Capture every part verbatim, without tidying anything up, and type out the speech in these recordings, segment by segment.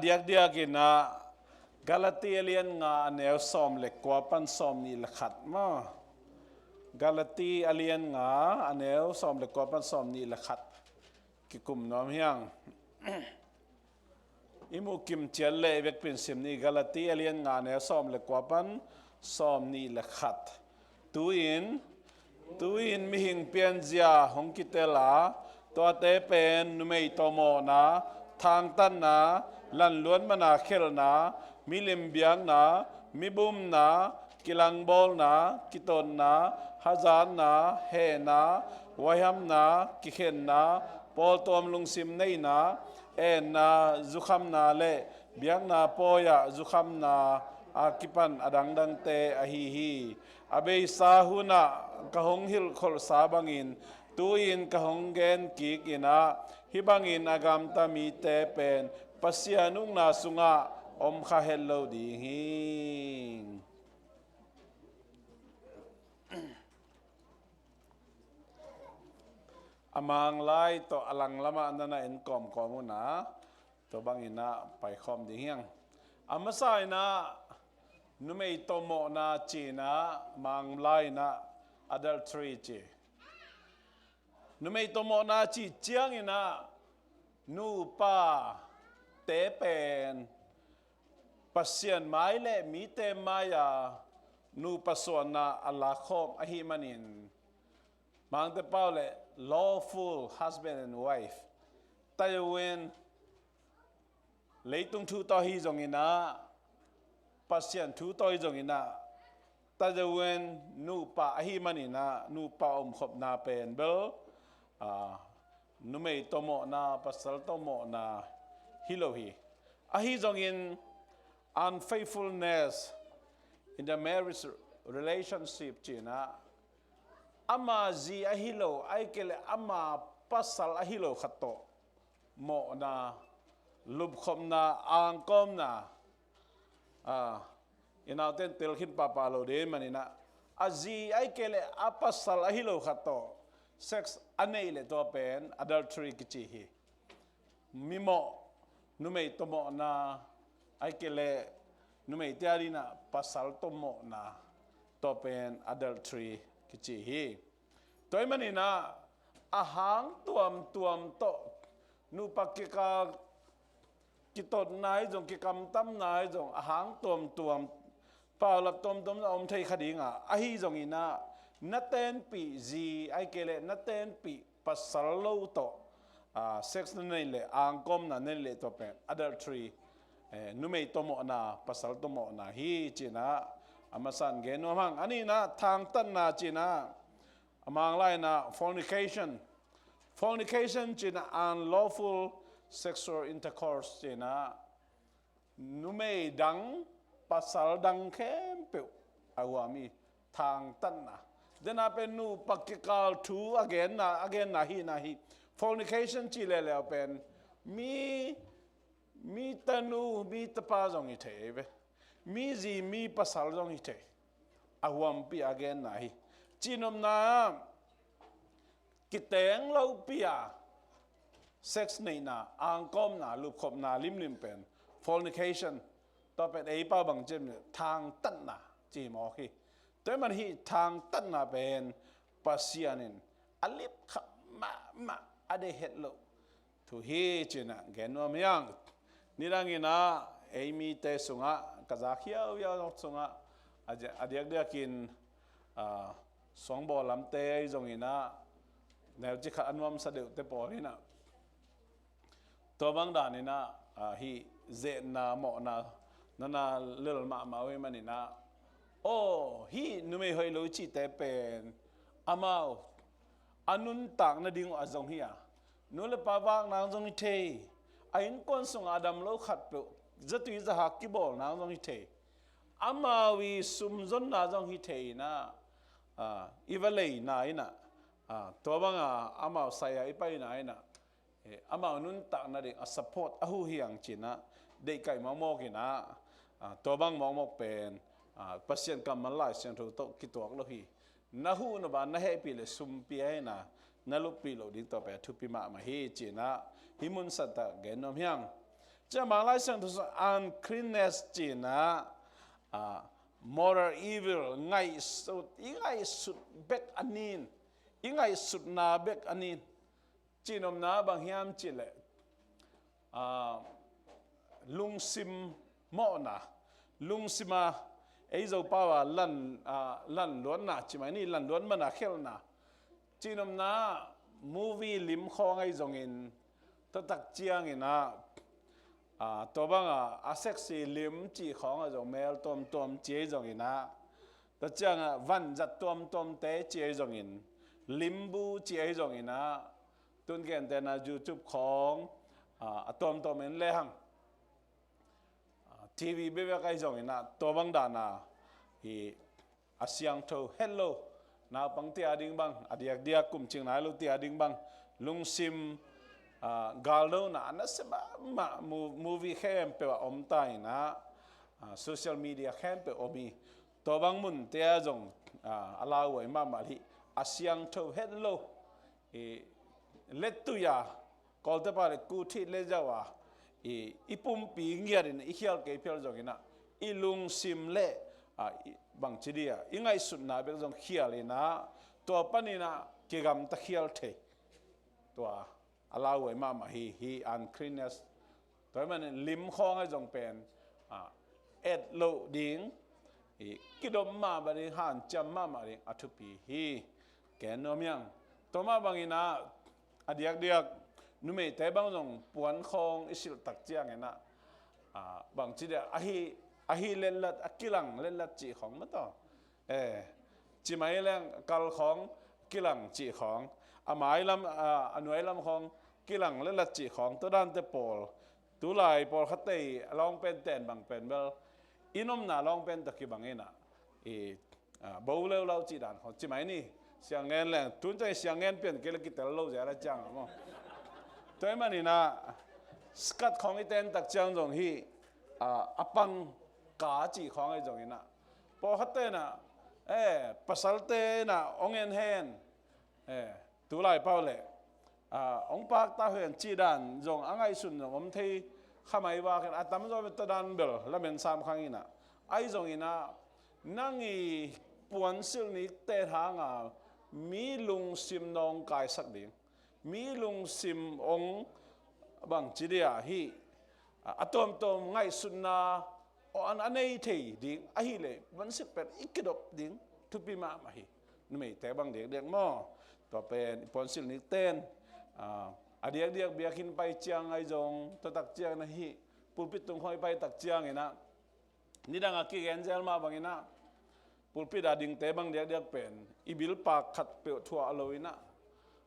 Diakdiak in ah Galati a lian nga a neu sawm le kua pan sawm nih le khat maw? Galati a lian nga a neu sawm le kua pan sawm nih le khat kikum nuam hiang. I muh kim ciat le i vekpi in sim ni. Galati a lian nga a neu sawm le kua pan sawm nih le khat. Tu-in, tu-in mihing pianzia hong kitel a, tuate pen numei tawh mawhna, thangtatna, lanluan mana khelhna, milim biakna, mibumna, kilangbawlna, kitotna, hazatna, hehna, huaihamna, kikhenna, pawltuam lungsim neihna, enna, zukhamna le biakna pawi-ah zukhamna a kipan a dangdangte ahi hi. A beisa hunah ka hong hilhkholhsa bangin tu-in ka hong gen kik in ah, hih bangin a gamta mite pen Pasian ukna sungah om kha het lo ding hi. A Manglai tawh a langlamah na na en kawmkawm un ah, tua bangin ah paikhawm ding hiang. A masa in ah numei tawh mawhna ci-in ah Manglai in ah adultery ci. Numei tawh mawhna cih ciangin ah nupa te pen Pasian mai le mite mai-a nupa suahna a lakkhawm ahih manin, Mangte pau le lawful husband and wife, tayawen leitung thu tawh hi zongin ah, Pasian thu tawh hi zongin ah, tayawen nupa ahih manin ah nupa omkhopna pen bel, ah, numei tawh mawhna, pasal tawh mawhna hi lo hi. Ahi zongin unfaithfulness in the marriage relationship ci-in ah, ama zi ahi lo, ahih kei leh ama pasal ahi lo khat tawh mawhna, lupkhopna, angkawmna, ah, i naute in tel khin pahpah lo ding manin ah, a zi ahih kei leh a pasal ahi lo khat tawh sex a neih leh tua pen adultery kici hi. Mimawh, numei tawh mawhna, ahih kei leh numeite adingin ah pasal tawh mawhna, tua pen adultery kici hi. Tua ahih manin ah a hang tuamtuam tawh nupa kikal kitotna hi zong, kikamtamna hi zong, a hang tuamtuam, paulap tuamtuam a om thei kha ding a, ahi zongin ah na tenpih zi, ahih kei leh na tenpih pasal lo tawh, ah, sex na neih leh, angkawmna na neih leh, tua pen adultery, eh, numei tawh mawhna, pasal tawh mawhna hi ci-in ah a masa in gen nuam hang. A nihna thangtatna ci-in ah, a Manglai in ah fornication. Fornication ci-in ah unlawful sexual intercourse ci-in ah, numei dang, pasal dang khempeuh a huam hi. Thangtatna, dena pen nupa kikal thu a genna, a genna hi na hi. Fornication cih leuleu pen mi, mi tanu, mi tapa zong hi thei ve. Mi zi, mi pasal zong hi thei. A huampi a genna hi. Cihnopna, kiteng lopi a sex neihna, angkawmna, lupkhopna limlim pen fornication, tua pen ei pau bang ci hiam cih leh thangtatna ci mawk hi. Tua ahih manin hih thangtatna pen Pasian in a lipkhap mahmah, a deih het loh thu hi ci-in ah gen nuam hiang. Nidangin ah ei mite sungah, ka zak hiauhiau sungah, a dia-, a diakdiakin, ah, suangbawl lamte ahi zongin ah, neuci khat a nuamsa deuhte pawl in ah, tua bang danin ah, ah, hih zetna, mawhna na na lel mahmah uh ahih manin ah, aw, hih numei hoih lo i cihte pen amau a nuntak nading uh a zong hi a, nu le pa vak nang zong hi thei, a innkuan sungah a dam lo khatpeuh zatui zahak kibawl nang zong hi thei, amau i sumzonna zong hi thei in ah, ah, i va leina in ah, ah, tua banga amau sai-a i paina in ah, eh, amau nuntak nading a support a huh hiang ci-in ah deihkaih mawkmawk in ah, ah, tua bang mawkmawk pen, ah, Pasian kammal Lai Siangtho tawh kituak lo hi. Na huh nop a na hehpih leh sum pia in ah, na luppih loh ding tua pen a thupi mahmah hi ci-in ah hih mun sangin gen nuam hiang. Cia mang Lai Siangtho sung uncleanness cihna, ah, moral evil, ngaihsut, i ngaihsut bek a nin, i ngaihsutna bek a nin. Cihnopna bang hiam cihleh, ah, lungsim mawhna, lungsima, ei Zopau a lan, ah, lanluatna, cimai ni lanluat mana khelhna. Cihnopna movie lim khawng ahi zongin, tua tak ciangin ah, ah, tua banga a sexy lim cih khawng ahi zong mel tuamtuam ci ahi zongin ah, tua cianga vanzat tuamtuamte ci ahi zongin, limbu ci ahi zongin ah, tun gentehna YouTube khawng, ah, a tuamtuam en lehang, ah, T V bebek ahi zongin ah, tua bang dana hi a siangtho het lo, naupang tia ding bang, a diakdiak kum cing nai lo tia ding bang, lungsim, ah, galnona a nasia mahmah mu-, movie khempeuh a om ta in ah, ah, social media khempeuh om hi. Tua bang munte ah zong, ah, a lauhuai mahmah hi. A siangtho het lo, i, lettui a, Kawltepa le kuthit le zau a, i, i pumpi ngiatin i khial kei phial zongin ah, i lungsim le, ah, i, bangci dia, i ngaihsutna bek zong khialin ah, tua panin ah kigamta khial thei. Tua a lauhuai mahmah hi, hi uncleanness. Tua hi manin lim khawng ahi zong pen, ah, et loh ding, i, kidop mahmah ding, hanciam mahmah ding a thupi hi. Ken nuam hiang. Tua mah bangin ah, a diakdiak, numeite bang zong puan khawng i silh tak ciangin ah, ah, bangci dia, ahi, ahi letlat, a kilang letlat cih khawng mah tawh. Eh, cimai leng kal khawng kilang cih khawng, a mai lam, ah, a nuai lam khawng kilang letlat cih khawng, tua dante pawl, tulai pawlkhatte i lawng pen ten bang pen bel, i nomna lawng pen tawh kibang in ah, i, ah, bo leulau cih dan khawng, cimai ni, siang ngen leng, tun ciang siang ngen pian kei le kitel lo zia la ciang maw. Tua hi manin ah, skirt khawng i ten tak ciang zong hi, ah, a pang ka cih khawng ahi zongin ah, pawlkhatte in ah, eh, pasalte in ah hong en hen, eh, tulai pau le, ah, hong pakta hen cih dan zong a ngaihsun zong om thei kha mai vak in, a tamzaw tua dan bel lamen sam khang in ah, ahi zongin ah, nang i puansilh nikte hanga mi lungsim nawng kaisak ding, mi lungsim hong bangci dia hi, a, a tuamtuam ngaihsutna, aw, an a nei thei ding ahih leh, puansilh pen i kidop ding thupi mahmah hi. Numeite bang diakdiak maw? Tua pen i puansilh nikten, ah, a diakdiak biakinn pai ciang ahi zong, tua tak ciangin ah hi, pulpit tung khawng i pai tak ciangin ah, nidang a kigen zel mah bangin ah, pulpit a dingte bang diakdiak pen i bilpak khat peuh thuah lo in ah,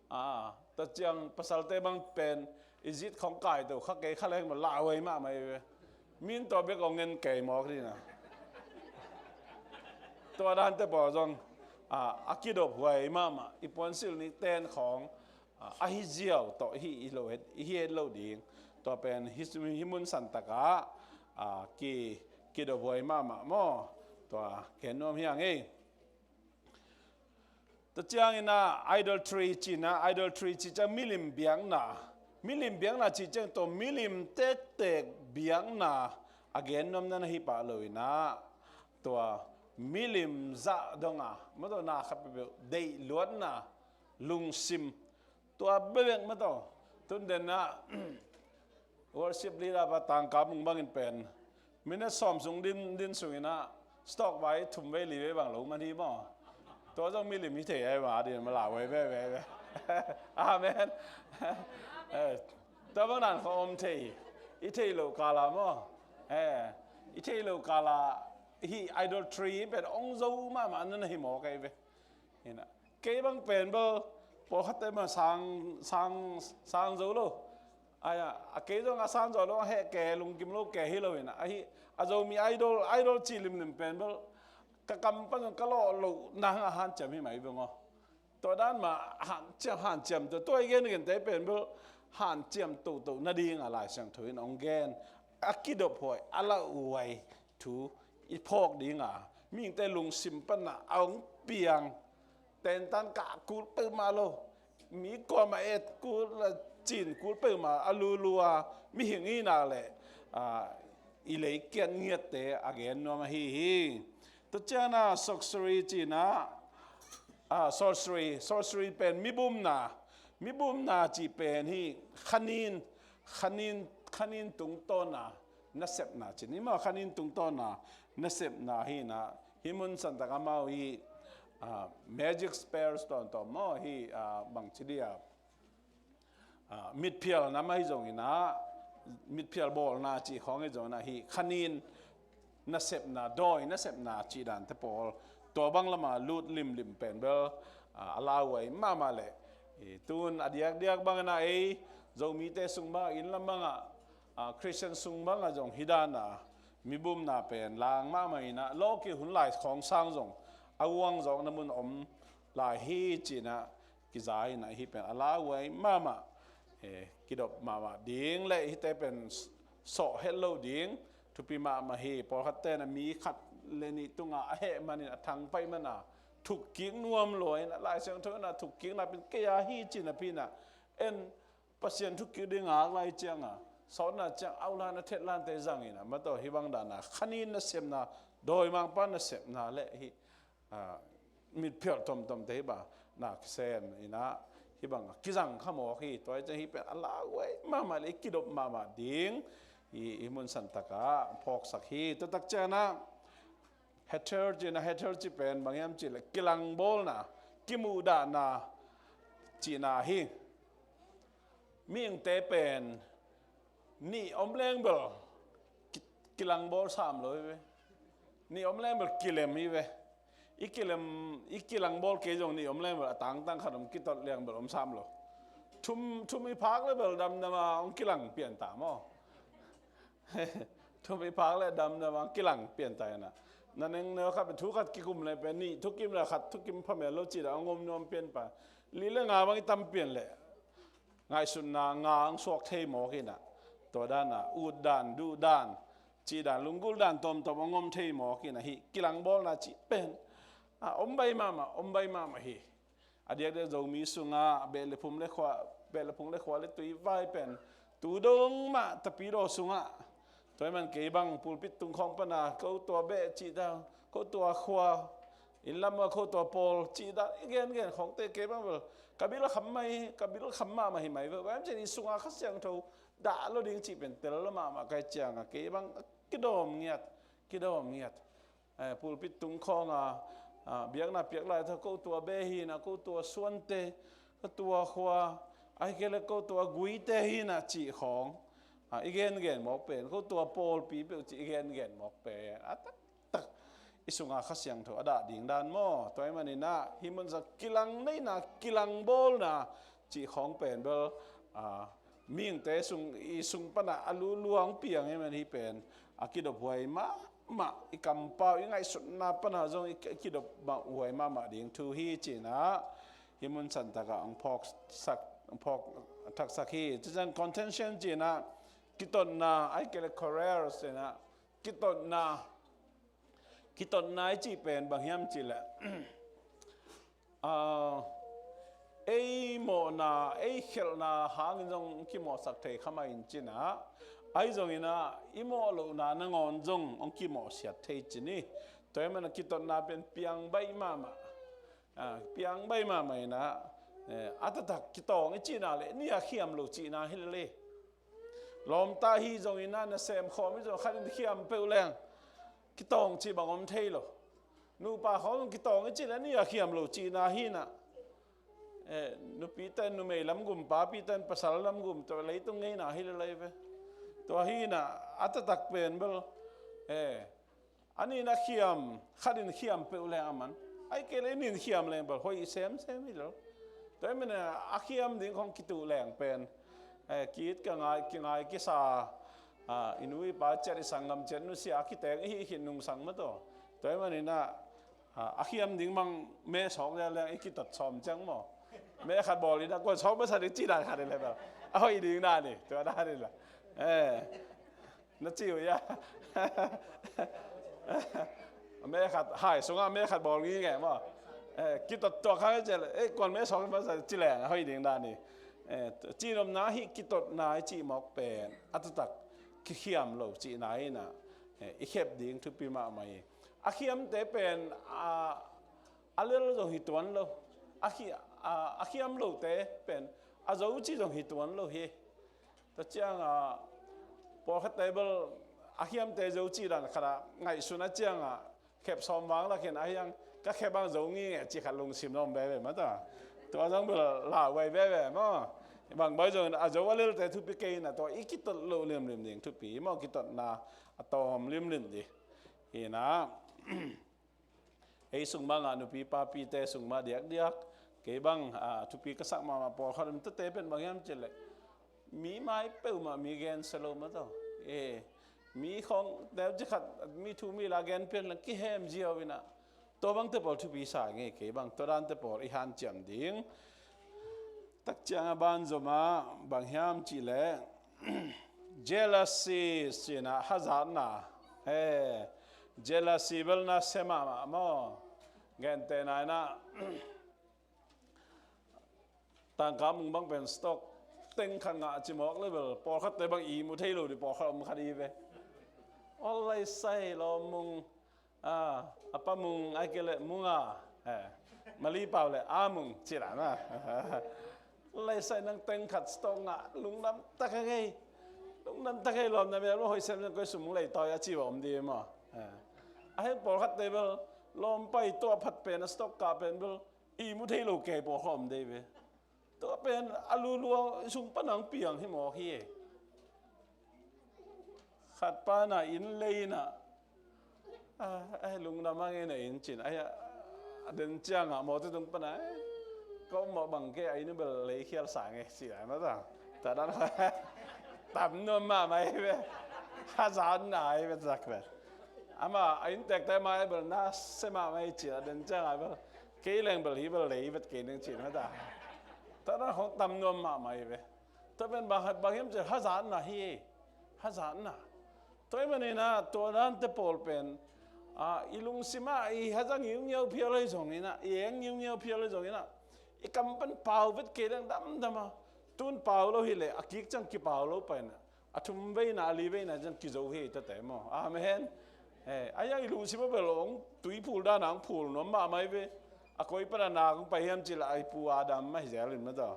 ah, tua ciang pasalte bang pen i zit khawng kai to kha kei kha leng mah lauhuai mahmah hi ve. Min tua bek hong ngen kei mawk ding ah, tua dante pawl zong, ah, a kidop huai mahmah, i puansilh nikten khawng, ah, ahi ziau tawh hi, i lo het, i hi het lo ding. Tua pen hi, hi mun santak ah, ah, ki, kidop huai mahmah maw? Tua ken nuam hiang ei. Tua ciangin ah idolatry cihna, idolatry cih ciang milim biakna. Milim biakna cih ciang tua milim tektek biakna a gen nuamna na hi pah lo in ah, tua milim zah dong a, mah tawh na khat peuhpeuh deih luatna, lungsim, tua bebek mah tawh. Tun den ah, worship leader pa Tangka Mung bangin pen, minute sawm sung din, din sungin ah, stroke vai thum vei li vei bang lo man hi maw? Tua zong milim hi thei ai ma din ma lauhuai veve ve. Amen. Eh, tua bang dan khawng om thei. I theih loh kala maw? Eh, i theih loh kala hi, idolatry pen hong zo mahmah na hi mawk ei ve. Hi in ah, kei bang pen bel, pawlkhatte mah sang, sang, sang zo lo. Ai ah, a kei zong a sang zo lo, a heh kei, lungkim lo kei hi lo in ah, ahi, a Zomi idol, idol cih limlim pen bel, ka kam pan zong ka lawh loh nang a hanciam hi mai beng aw. Tua dan mah hanciam, hanciam, tua, tua i gen, gente pen bel hanciam toto nading a Lai Siangtho in hong gen, a kidop huai, a lauhuai thu i phawk ding a, mihingte lungsim pan a hong piang, tentan kah kul peuhmah lo, mi kuamah et kul, cin kul peuhmah a lulu a, mihing i nak leh, ah, i lei kiat ngiatte a gen nuam ahi hi. Tua ciangin ah sorcery ci-in ah, ah, sorcery, sorcery pen mibumna, mibumna cih pen hi. Khanin, khanin, khanin tungtawnna nasepna ci-in hi maw, khanin tungtawnna nasepna hi-in ah, hih mun santak amau hi, ah, magic spells tawntung maw hi, ah, bangci dia, ah, mitphial nam ahi zongin ah, mitphial bawlna cih khawng ahi zongin ah, hih khanin nasepna, dawi nasepna cih dante pawl, tua bang lama lut limlim pen bel, ah, a lauhuai mahmah leh, i tun a diakdiak bangin ah ei Zomite sung bangah, inn lam bangah, ah, Khristian sung bangah zong hih dan a mibumna pen lang mahmah in ah, lawki hun lai khawng sang zong a guangzawkna mun om lai hi ci-in ah kiza in ah, hih pen a lauhuai mahmah, eh, kidop mahmah ding leh hihte pen sawh het loh ding thupi mahmah hi. Pawlkhatte in ah mi khat le nih tungah a heh manin, a thangpaih man a thukkik nuam lua in ah, Lai Siangtho in ah thukkikna pen kei a hi ci-in ah, pi-in ah, en Pasian thukkik ding ngak lai ciangah, sawtna ciang aulan a thetlante zangin ah, mataw, hih bang dan a khanin nasepna, dawimangpa nasepna leh hih, ah, mitphial tuamtuamte hih bang na kisem in ah, hih bang a kizang kha mawk hi. Tua hi ciang hih pen a lauhuai mahmah leh i kidop mahmah ding i, i mun santak ah phawksak hi. Tua tak ciangin ah Heter cihna, Heter cih pen bang hiam cih leh kilangbawlna, kimuhdahna cihna hi. Mihingte pen nih om leng bel ki, kilangbawl sam lo hi ve. Nih om leng bel kilem hi ve. I kilem, i kilangbawl kei zong nih om leng bel a tangtang khat om kitot leng bel om sam lo. Thum, thum i phak le bel damdam a hong kilang pian ta maw. Thum i phak le damdam a kilang pian ta hi-in ah. Na nengneu khat pen thu khat kikum le pen nih thukim le khat thukim phamel lo cih dah hong om nuam pian pa. Li le nga bang i tam pian leh ngaihsutna nga hong suak thei mawk in ah. Tua dan a utdan, duhdan, cihdan, lunggulhdan tuamtuam hong om thei mawk in ah, hih kilangbawlna cih pen, ah, om baih mahmah, om baih mahmah hi. A diakdiak Zomi sungah beh le phung le khua, beh le phung le khua le tui vai pen tu dong mah tapidaw sungah, tua ahih man kei bang pulpit tung khawng pan a ko tua beh cih dan, ko tua khua, inn lam ah ko tua pawl cih dan i gengen khawngte kei bang bel ka bil a kham mai, ka bil a kham mahmah hi mai ve. Bang hiam cih leh i sungah Kha Siangtho dah lo ding cih pen tel lo mahmah ka hih ciangah kei bang kidawm ngiat, kidawm ngiat. Eh, pulpit tung khawng a, ah, biakna piak lai tawh ko tua beh hi-in ah, ko tua suante, ko tua khua, ahih kei leh ko tua guite hi-in ah cih khawng, ah, i gengen mawk pen, ko tua pawlpi peuh cih i gengen mawk pen a taktak i sungah Kha Siangtho a dah ding dan maw. Tua ahih manin ah hih mun santak kilang neihna, kilangbawlna cih khawng pen bel, ah, mihingte sung, i sung pan a a luluang piang ahih man hih pen a kidophuai mahmah, i kampau, i ngaihsutna pan a zong i ki, kidop mah, huai mahmah ding thu hi ci-in ah hih mun santak ah hong phawksak, hong phawk thaksak hi. Tua ciang contention ci-in ah kitotna, ahih kei leh quarrels ci-in ah kitotna, kitotna i cih pen bang hiam cih leh, ah, ei mawhna, ei khelhna hangin zong hong kimawhsak thei kha mah in ci-in ah, ahi zongin ah i mawh lohna nangawn zong hong kimawhsiat thei ci-in hi. Tua ahih man a kitotna pen piang baih mahmah, ah, piang baih mahmah in ah, eh, a taktak kitawng i cihna leh ni a khiam lo cihna hi lel hi. Lawmta hi zongin ah, nasem khawm hi zong khat in khiam peuh leng kitawng cih bang om thei lo. Nupa khawng kitawng i cih leh ni a khiam lo cihna hi-in ah. Eh, nupite in numei lamgum, papite in pasal lamgum, tua leitung ngeina hi lel hi ve. Tua hi-in ah a taktak pen bel, eh, a nih in a khiam, khat in khiam peuh leng a man. Ahih kei leh a nih in khiam leng bel hoih semsem hi lo. Tua ahih man a khiam ding khawng kituh leng pen, eh, ki-it ka ngai, kingai kisa, ah, i nu i pa ciat, i sanggam ciat nusia a kiteng i hih khit nungsang mah tawh. Tua ahih manin ah, ah, a khiam ding bang me sawk lel leng i kitot sawm ciang maw. Me khat bawl in ah kuan sawk masa ding cih dan khat hi leh bel a hoih ding dan hi, tua dan hi leh. Eh. Na ci uh hia? Me khat, hai sungah me khat bawl ngingei maw. Eh, kitot tuak kha ciang, eh, kuan me sawk masa ci leng a hoih ding dan hi. Eh, cihnopna hih kitotna i cih mawk pen a taktak kikhiam lo cihna in ah, eh, i khep ding thupi mahmah hi. A khiamte pen, a, a lel zong hi tuan lo. A khi-, a, a khiam lote pen a zo cih zong hi tuan lo hi. Tua ciangah pawlkhatte bel a khiamte zo cih dan khat ah ngaihsun a ciangah khep sawm vang lakin a hiang ka khep ang zo ngingeh cih khat lungsim na om veve mah ta. Tua zong bel lauhuai veve maw. Bang bai zong a zo a lelte thupi kei in ah tua i kitot loh limlim ding thupi maw, kitotna a tawm limlim ding. Hi in ah ei sung mah ngah nupi papite sung mah diakdiak kei bang, a, thupi ka sak mahmah pawlkhat um tete pen bang hiam cih leh mi mai peuhmah mi gensia lo mah tawh. E, mi khawng teu ci khat mi thu mi la gen pian la kihem ziau in ah tua bangte pawl thupi sa ngei kei bang, tua dante pawl i hanciam ding. Tak ciang a ban zom ah bang hiam cih leh jealousy cih in ah hazatna. E, jealousy bel nasia mahmah maw. Gentehna in ah tangka mung bang pen stock teng khat ngah ci mawk le bel pawlkhatte bang i mu thei lo ding pawlkhat om kha ding hi ve. Aw lai sai lawm mung, a, a pa mung ai ke le mung a, eh, Mali pau le a mung ci dan a. Lai sai nang teng khat stock ngah lungdam tak a ngei. Lungdam tak a ngei lawm na bel hoih sem nang koi sum mung lei tawi a ci va om ding maw. Eh. A hen pawlkhatte bel lawm pai tua phat pen a stock kah pen bel i mu thei lo kei pawlkhat om ding hi ve. Tua pen a lulua sung pan ang piang hi mawk hi. Khat pa na inn lei in ah, a, a lungdam a ngei na inn cin a, a den ciang ah mawte tung pan a, eh, ko mawh bang ke a inn bel lei khial sa ngei si a mah ta. Tua dan tam nuam mahmah hi ve. Hazatna hi ve tak ve. Ama a inn tektek mah bel nasia mahmah hi ci a den ciang ah bel kei leng bel hi bel lei vet kei ning ci mah ta. Tua dan khong tam nuam mahmah hi ve. Tua pen bang, bang hiam cih hazatna hi. Hazatna. Tua ahih manin ah tua dante pawl pen, a, i lungsim ah i haza ngiungiau phial ahi zongin ah, i eng ngiungiau phial ahi zongin ah i kam pan pau vet kei leng damdam a. Tun pau lo hi leh a kik ciang kipau lo pai in ah a thum veina, a li veina ciang kizo hi ei tate maw. Amen. Eh, a hiang i lungsim a bel hong tuiphul dan a hong phul nuam mahmah hi ve. A koi pan a nak hong pai hiam cih leh a i pu Adam mah hi zel in mah tawh.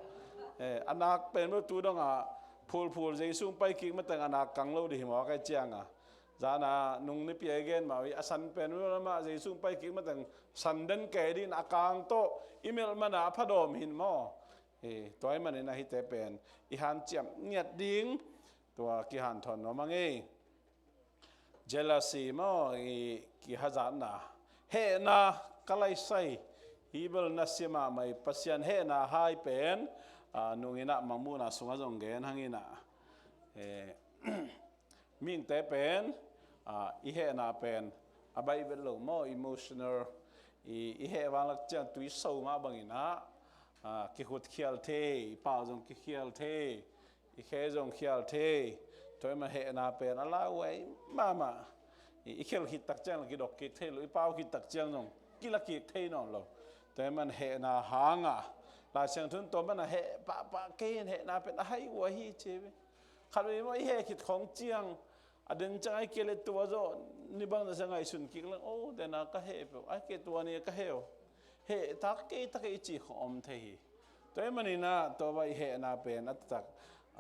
Eh, a nak pen bel tu dong a phulphul Jesu hong pai kik mateng a nak kang lo ding hi mawk a hi ciang a. Zan a nung nipi a i gen mah uh hi a san pen bel amah Jesu hong pai kik mateng san den kei ding in a kang tawh i melh man a a phadawm hi in maw. Eh, tua ahih manin a hihte pen i hanciam ngiat ding. Tua kihanthawn nuam a ngei. Jealousy maw, i kihazatna. Hehna ka laisai. Hi bel nasia mahmah hi, Pasian hehna hai pen, a, nung in ah Mangmuhna sungah zong gen hang in ah. Eh, mihingte pen, a, i hehna pen a baih vet lo maw, emotional. I, i heh vanglak ciang tuiso mah bangin ah, a, kikhutkhial thei, i pau zong kikhial thei, i khe zong khial thei. Tua ahih man hehna pen a lauhuai mahmah. I, i khial khit tak ciang kidok kik thei lo, i pau khit tak ciang zong kila kik thei nawn lo. Tua ahih man hehna hang a, Lai Siangtho in tua man a heh pahpah kei in hehna pen a haihuai hi ci ve. Khat vei maw i heh khit khawng ciang a den ciang ai kei le tua zawh ni bang na sia ngaihsun kik leng, o, den a ka heh peuh, ai kei tua ni ka heh uh. Heh tak kei tak i cih khawng om thei hi. Tua ahih manin ah tua bang i hehna pen a taktak,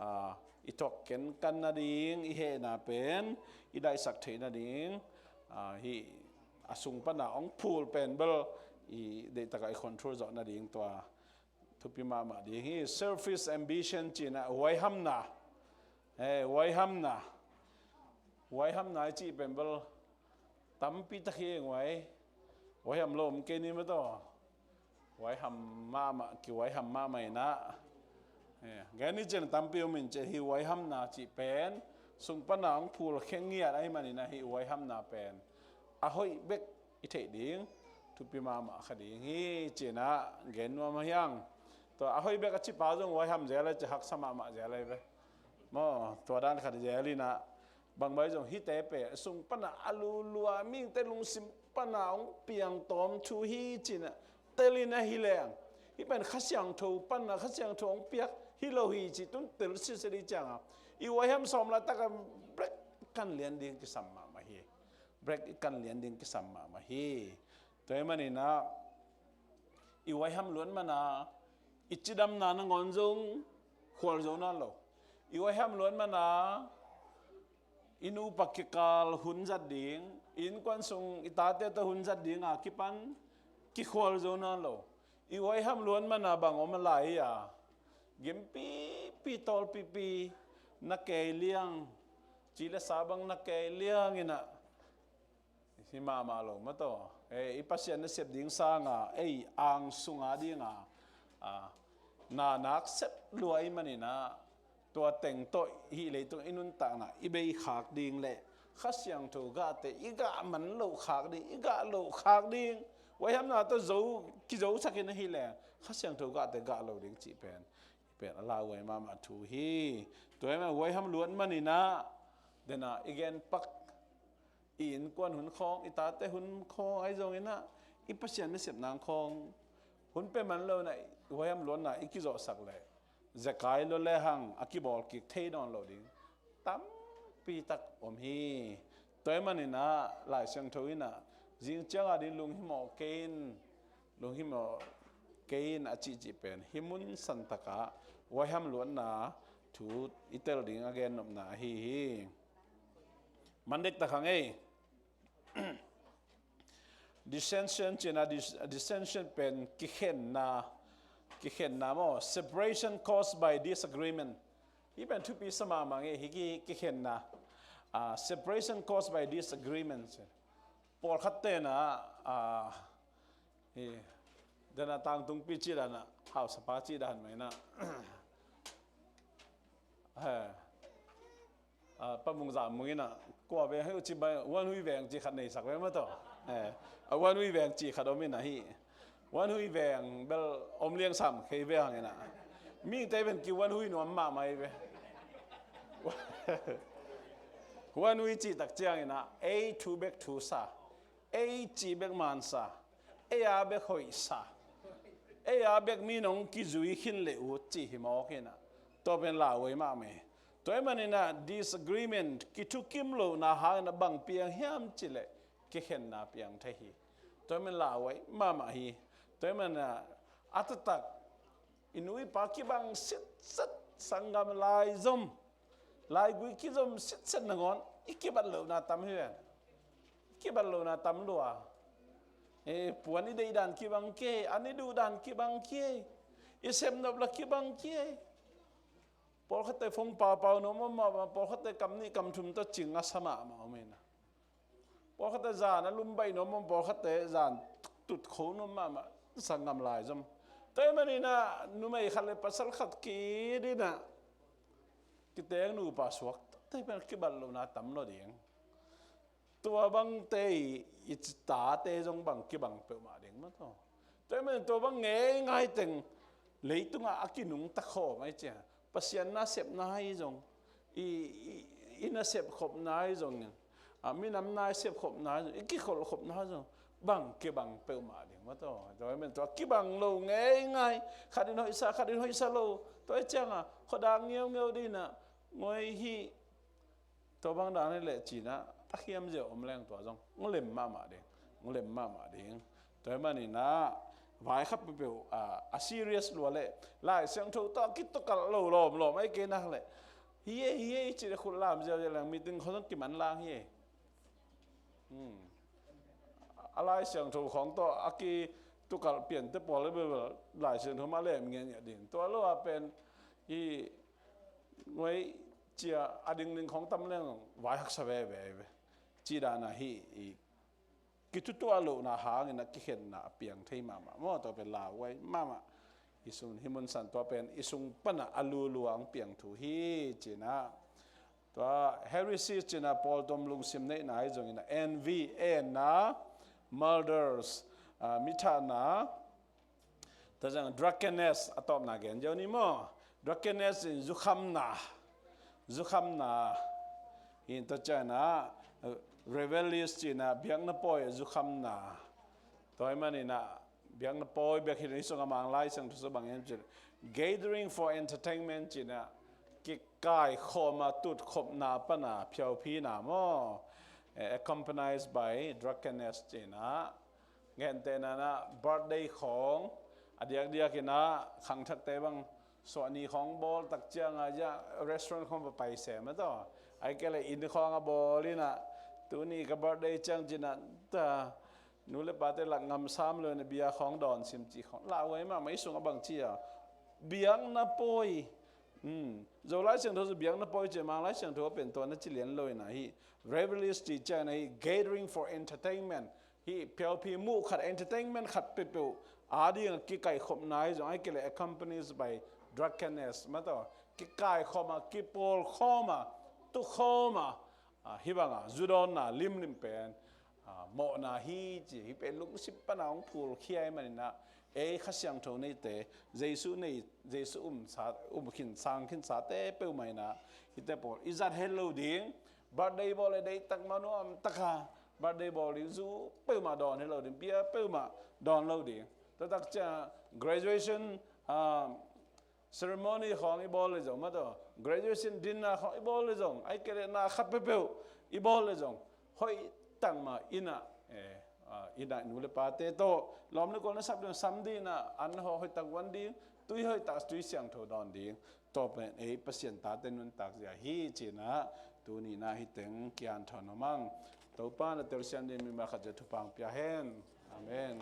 a, i thuak kenkan nading, i hehna pen i daihsak theih nading, a, hih a sung pan a hong phul pen bel i deihtak a i control zawh nading tua thupi mahmah ding hi. Selfish ambition cih in ah huaihamna. Eh, huaihamna. Huaihamna i cih pen bel tampi tak hi eng huai. Huaiham lo om kei ni mah tawh. Huaiham mahmah, kihuaiham mahmah in ah. Eh, gen ni ciang tampi om in ciang hih huaihamna cih pen sung pan a hong phul khe ngiat ahih manin ah hih huaihamna pen a hoih bek i theih ding thupi mahmah kha ding hi ci in ah gen nuam a hiang. Tua a hoih bek a cipa zong huaiham zel a ci haksa mahmah zel a hi ve. Maw, tua dan khat zel in ah bangbai zong hihte pen sung pan a a lulua mihingte lungsim pan a hong piang tawm thu hi ci in ah tel in ahi leng, hih pen Kha Siangtho pan a Kha Siangtho hong piak hi lo hi ci tun tel sitset hi ciang a, i huaiham sawm laitak a brek kan lian ding kisam mahmah hi. Break i kan lian ding kisam mahmah hi. Tua ahih manin ah i huaiham luat man a i cidamna nangawn zong khual zo nawn lo. I huaiham luat man a i nupa kikal hun zat ding, i innkuan sung i tate tawh hun zat ding a kipan kikhual zo nawn lo. I huaiham luat man a bang om a lai hi a, gimpipi tawlpipi na kei liang, ci le sa bang na kei liang in ah hi mahmah lo maw taw. Eh, i Pasian nasep ding sang a, ei ang sung a ding a, a, na nak sep lua ahih manin ah tua teng tawh hih leitung i nuntakna i bei khak ding le Kha Siangtho gahte i gah man loh khak ding, i gah loh khak ding. Huaihamna tawh zo, kizosak in ahih leh Kha Siangtho gahte gah lo ding cih pen, pen a lauhuai mahmah thu hi. Tua ahih manin huaiham luat manin ah den a i gen pak, i innkuan hun khawng, i tate hun khawng ahi zongin ah, i Pasian nasepna khawng hun pia man lo in ah, huaiham luatna i kizawhsak leh zekai lua lehang a kibawl kik thei nawn lo ding tampi tak om hi. Tua ahih manin ah Lai Siangtho in ah, zing ciang a ding lunghimawh kei in, lunghimawh kei in a cihcih pen hih mun santak ah huaiham luatna thu i tel ding a gennopna ahi hi. Man dektak hang ei. Dissension cih in ah, dis-, dissension pen kikhenna, kikhenna maw, separation caused by disagreement. Hih pen thupi sa mahmah ei, hih ki-, kikhenna. Ah, separation caused by disagreement. Pawlkhatte in ah, ah, hi, den a tangtungpi cih dan ah, hausapa cih dan mah in ah. Eh. Ah, Pa Mung Za Mung in ah, kua veng hi uh ci bai, Huan Hui veng cih khat neisak ve maw taw. Eh, a Huan Hui veng cih khat om in ah hi. Huan Hui veng bel om liang sam kei veng in ah. Mite pen ki Huan Hui nuam mahmah hi ve. Huan Hui cih tak ciangin ah, ei thu bek thu sa, ei cih bek man sa, ei a bek hoih sa, ei a bek mi nong kizui khin le uh cih hi mawk in ah. Tua pen lauhuai mahmah hi. Tua ahih manin ah disagreement, kithukim lohna hangin ah bang piang hiam cih leh kikhenna piang thei hi. Tua ahih manin lauhuai mahmah hi. Tua ahih manin ah a taktak i nu i pa kibang sitset, sanggam laizom, laigui kizom sitset nangawn i kibat lohna tam hi ven. I kibat lohna tam lua. Eh, puan i deih dan kibang kei, an i duh dan kibang kei, i sepnop la kibang kei. Pawlkhatte phone paupau nuam om mahmah, pawlkhatte kam nih kam thum tawh cing a sa mahmah om in ah. Pawlkhatte zan a lumbaih nuam om, pawlkhatte zan tutkho nuam mahmah, sanggam laizom. Tua ahih manin ah numei khat le pasal khat ki-it in ah, kiteng nupa suak, tua pen kibat lohna tam lua ding. Tua bangte i, i tate zong bang kibang peuhmah ding maw taw. Tua ahih manin tua bang ngeingai teng leitungah a kinungta khawm ahi ciang, Pasian nasepna ahi zong, i, i, i nasepkhopna ahi zong, a, minam nasepkhopna ahi zong, i kikholhkhopna ahi zong, bang kibang peuhmah ding maw taw. Tua ahih manin tua kibang lo ngeingai, khat in hoihsa, khat in hoihsa lo, tua ahi ciangah khuadak ngeungeu ding in ah, ngoi hi, tua bang dan hi leh ci in ah, a khiam ziau om leng tua zong hong lem mahmah ding, hong lem mahmah ding. Tua ahih manin ah vaikhak peuhpeuh, a, a serious lua leh Lai Siangtho tawh a kitukalh lo lawmlawm ahi kei nak leh, hi ei, hi ei cih leh khut lam ziauziau leng meeting khawng zong kiman lang hi ei. Hmm. A Lai Siangtho khawng tawh a kitukalh piante pawl le bel Lai Siangtho mah lem ngiatngiat ding. Tua lo a pen i ngoi cia a dingding khawng tam leng vaikhaksa veve hi ve. Cih dan ah hi, i kitutuah lohna hangin ah kikhenna a piang thei mahmah maw, tua pen lauhuai mahmah. I sung hih mun san tua pen i sung pan ah a lulua hong piang thu hi ci in ah. Tua heresy ci in ah pawltom lungsim neihna ahi zongin ah, envy, enna, murders, ah, mi thahna, tua ciang drunkenness, a tawpna gen ziau ni maw. Drunkenness in zukhamna, zukhamna. Hi in tua ciang ah, eh, revelries ci in ah biakna pawi zukhamna. Tua ahih manin ah biakna pawi bek hi lo, hih sungah Manglai Siangtho sungah bang hiam cih leh, gathering for entertainment ci in ah, kik kaikhawm a tutkhopna pana phiaupina maw, eh, accompanied by drunkenness cihna. Gentehna-in ah birthday khawng a diakdiakin ah khangthakte bang suahni khawng bawl tak ciangin ah restaurant khawng va pai sem a tawh. Ahih kei leh inn khawng a bawl in ah tuni ka birthday ciang ci-in ah ta nu le pate lak ngam sam lo in ah bia khawng dawn sim cih khawng lauhuai mahmah. Hih sungah bang ci a, biakna pawi. Hmm. Zolai Siangtho cu biakna pawi ci a, Manglai Siangtho pen tua na ci lian lo in ah hih revelries ci ciangin ah hih gathering for entertainment. Hih phiauphi muh khat, entertainment khat peuhpeuh ading a kikaikhopna hi zong, ahih kei leh accompanied by drunkenness mah tawh, kikaikhawm a, kipawlkhawm a, tukhawm a, ah, hih bang a zu dawnna limlim pen, ah, mawhna hi ci. Hih pen lungsim pan a hong phulkhia ahih manin ah ei Kha Siangtho neite, Jesuh nei, Jesuh um sa, um khin, sang khinsate peuhmah in ah hihte pawl i zat het lo ding. Birthday bawl leh deihtak mah nuam tak a birthday bawl ding, zu peuhmah dawn het lo ding, bia peuhmah dawn lo ding. Tua tak ciang graduation, ah, ceremony khawng i bawl leh zong mah tawh, graduation dinner khawng i bawl leh zong, ahih kei leh na khat peuhpeuh i bawl leh zong, hoih tak mah in ah, eh, ah, in ah nu le pate tawh lawm le gual na sap ding, sam ding in ah, an hoih tak van ding, tui hoih tak, tui siangtho dawn ding. Tua pen ei Pasian tate nuntak zia hi ci-in ah tuni in ah hih teng kianthawn nuam ing. Topa na telsiam ding mimal khat zia thupha hong pia hen. Amen.